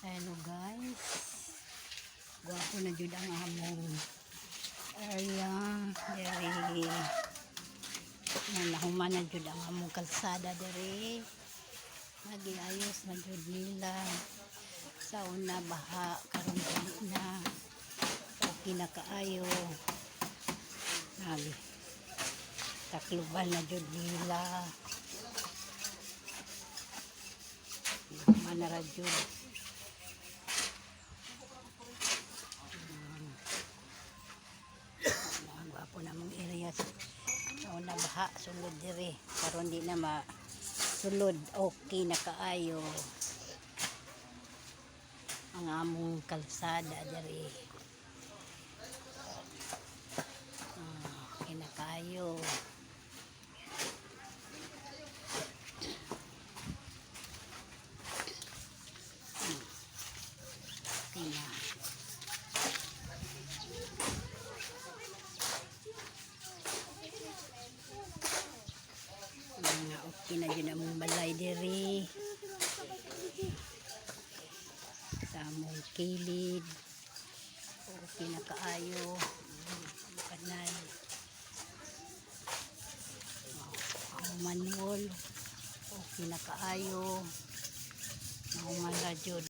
Hello guys. Gwapo na jud ang among area. Diri. Na nahuman na jud ang among kalsada diri. Nagiayos na jud nila. Sa una baha, karon dili na. Okay na kaayo. Nag takluban na jud nila. Nahuman na ra jud. Ang gwapo na mong area sa una baha, sulod diri, karon di na ma sulod. Okay na kaayo ang among kalsada diri. Ah, okay na kaayo. Okay na. Mga okay na jud among balay diri sa among kilid. Okay na kaayo. Kanay ang manual, okay na kaayo. Nahuman ra jud.